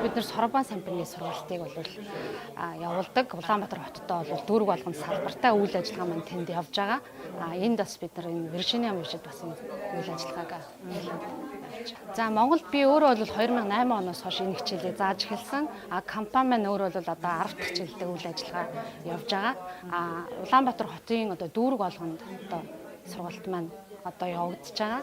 Бид нар Соробан самбирны сургалтыг бол явуулдаг. Улаанбаатар хотод бол дүүрэг болгонд салбартай үйл ажиллагаа маань тэнд явж байгаа. Энд бас бид нар энэ Виржиниа мужид бас энэ үйл ажиллагааг эхлээд явж байгаа. За, Монголд би өөрөө бол 2008 оноос хойш энэ хичээлээ зааж эхэлсэн. Компани маань өөрөө бол одоо 10 дахь жилдээ үйл ажиллагаа явж байгаа. Улаанбаатар хотын одоо дүүрэг болгонд одоо сургалт маань одоо явагдаж байгаа.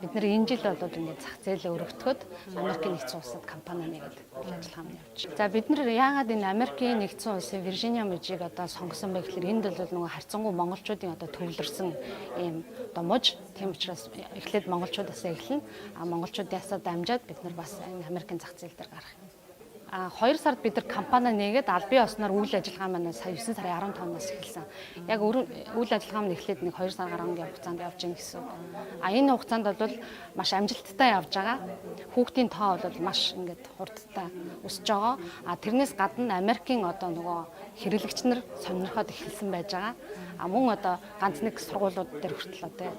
Бид нар энэ жил бол ингээд зах зээлээ өргөтгөхөд Америкийн нэгдсэн улсад компани нээгээд үйл ажиллагаа нь явж байна. За, бид нар яагаад энэ Америкийн нэгдсэн улсын Виржиниа мужийг одоо сонгосон бэ гэхээр энд бол нөгөө харьцангуй монголчуудын одоо төвлөрсөн ийм одоо муж. Тийм учраас эхлээд монголчуудаас эхэлнэ. Монголчуудаас дамжаад бид нар бас энэ Америкийн зах зээл дээр гарах юм. 2 сард бид нар компани нээгээд албан ёсноор үйл ажиллагаа маань сая 9 сарын 15-наас эхэлсэн. Яг үйл ажиллагаа маань эхлээд нэг 2 сар гаруй хугацаанд явж гин гэсэн үг. Энэ хугацаанд бол маш амжилттай явж байгаа. Хүүхдийн тоо бол маш ингээд хурдтай өсөж байгаа. Тэрнээс гадна Америкийн одоо нөгөө хэрэглэгч нар сонирхоод эхэлсэн байж байгаа. Мөн одоо ганц нэг сургуулиуд дээр хүртэл одоо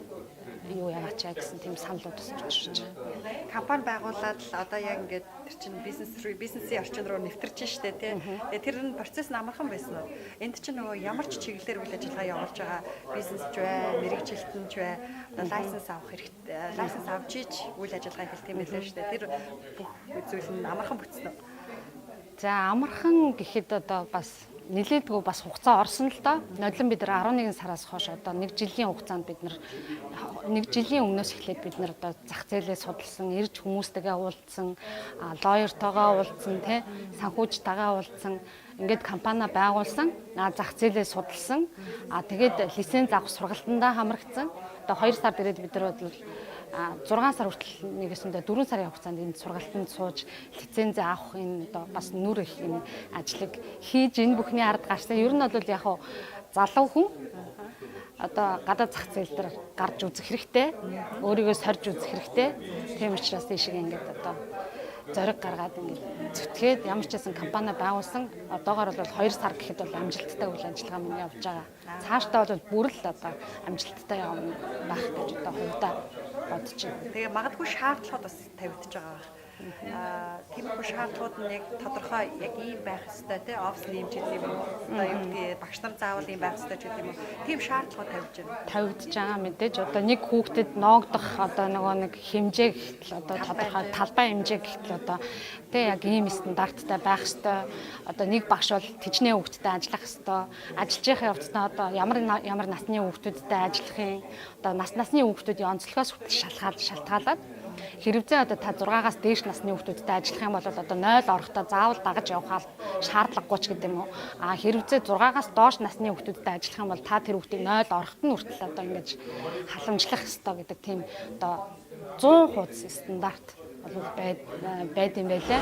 юу яагач гэсэн тийм саналууд бас учирч байгаа. Компани байгуулад л одоо яг ингээд тэр чинь бизнес рүү, бизнесийн орчин руу нэвтэрч штэ, тий. Тэгээ тэр нь процесс нь амархан байсан уу? Энд чинь нөгөө ямар ч чиглэлээр үйл ажиллагаа явуулж байгаа бизнес ч бай, мэргэжилтэн ч бай, одоо license авах хэрэгтэй. License авч ич үйл ажиллагаа эхэлдэг юм байлээ штэ. Тэр бүх зүйл нь амархан бүтсэн үү? За, амархан гэхэд одоо бас нэлээдгүй бас хугацаа орсон л доо. Нодлон бид нар 11 сараас хойш одоо нэг жилийн хугацаанд бид нар, нэг жилийн өмнөөс эхлээд бид нар одоо зах зээлээ судалсан, ирж хүмүүстэйгээ уулзсан, lawyer тойгоо уулзсан, тэ, санхүүжтэйгээ уулзсан, ингээд компани байгуулсан, зах зээлээ судалсан. Тэгээд лиценз авах сургалтандаа хамрагдсан. Одоо 2 сард ирээд бид нар бол 6 сар хүртэл, нэгэсэндээ 4 сарын хугацаанд энэ сургалтанд сууж, лиценз авах энэ одоо бас нүр их энэ ажлыг хийж, энэ бүхний ард гарсан. Ер нь бол яг залуу хүн одоо гадаад зах зээл дээр гарч үзэх хэрэгтэй. Өөрийгөө сорж үзэх хэрэгтэй. Тийм учраас тийшээ ингээд одоо зориг гаргаад, ингээд зүтгээд, ямар ч байсан компани байгуулсан. Одоогоор бол 2 сар гэхэд бол амжилттай үйл ажиллагаа минь явж байгаа. Цаашдаа бол бүр л одоо амжилттай явна байх гэж одоо хувьдаа бодож байна. Тэгээ магадгүй шаардлагууд бас тавигдаж байгаа байх. Тиймэрхүү шаардлагууд нь яг тодорхой, яг ийм байх ёстой, тий, офис нь ийм ч гэдэг юм уу, одоо юу гэдгийг, багш нар заавал ийм байх ёстой ч гэдэг юм уу, тийм шаардлага тавьж байна? Тавигдж байгаа мэдээж. Одоо нэг хүүхдэд ноогдох одоо нөгөө нэг хэмжээ гэхтэл одоо тодорхой талбай хэмжээ гэхтэл одоо, тий, яг ийм стандарттай байх ёстой. Одоо нэг багш бол тэжнээ хүүхдтэй ажиллах ёстой. Ажиллаж явах явцдаа одоо ямар ямар насны хүүхдүүдтэй ажиллах юм, одоо насны хүүхдүүдийн онцлогоос хүртэл шалтгаалаад хэрвээ одоо та 6-аас дээш насны хүүхдүүдтэй ажиллах юм бол одоо 0 орохдоо заавал дагаж явах шаардлагагүй ч гэдэг юм уу. Хэрвээ 6-аас доош насны хүүхдүүдтэй ажиллах юм бол та тэр хүүхдийг 0 ороход нь хүртэл одоо ингэж халамжлах ёстой гэдэг тийм одоо 100 хуудас стандарт бол байд юм байлаа.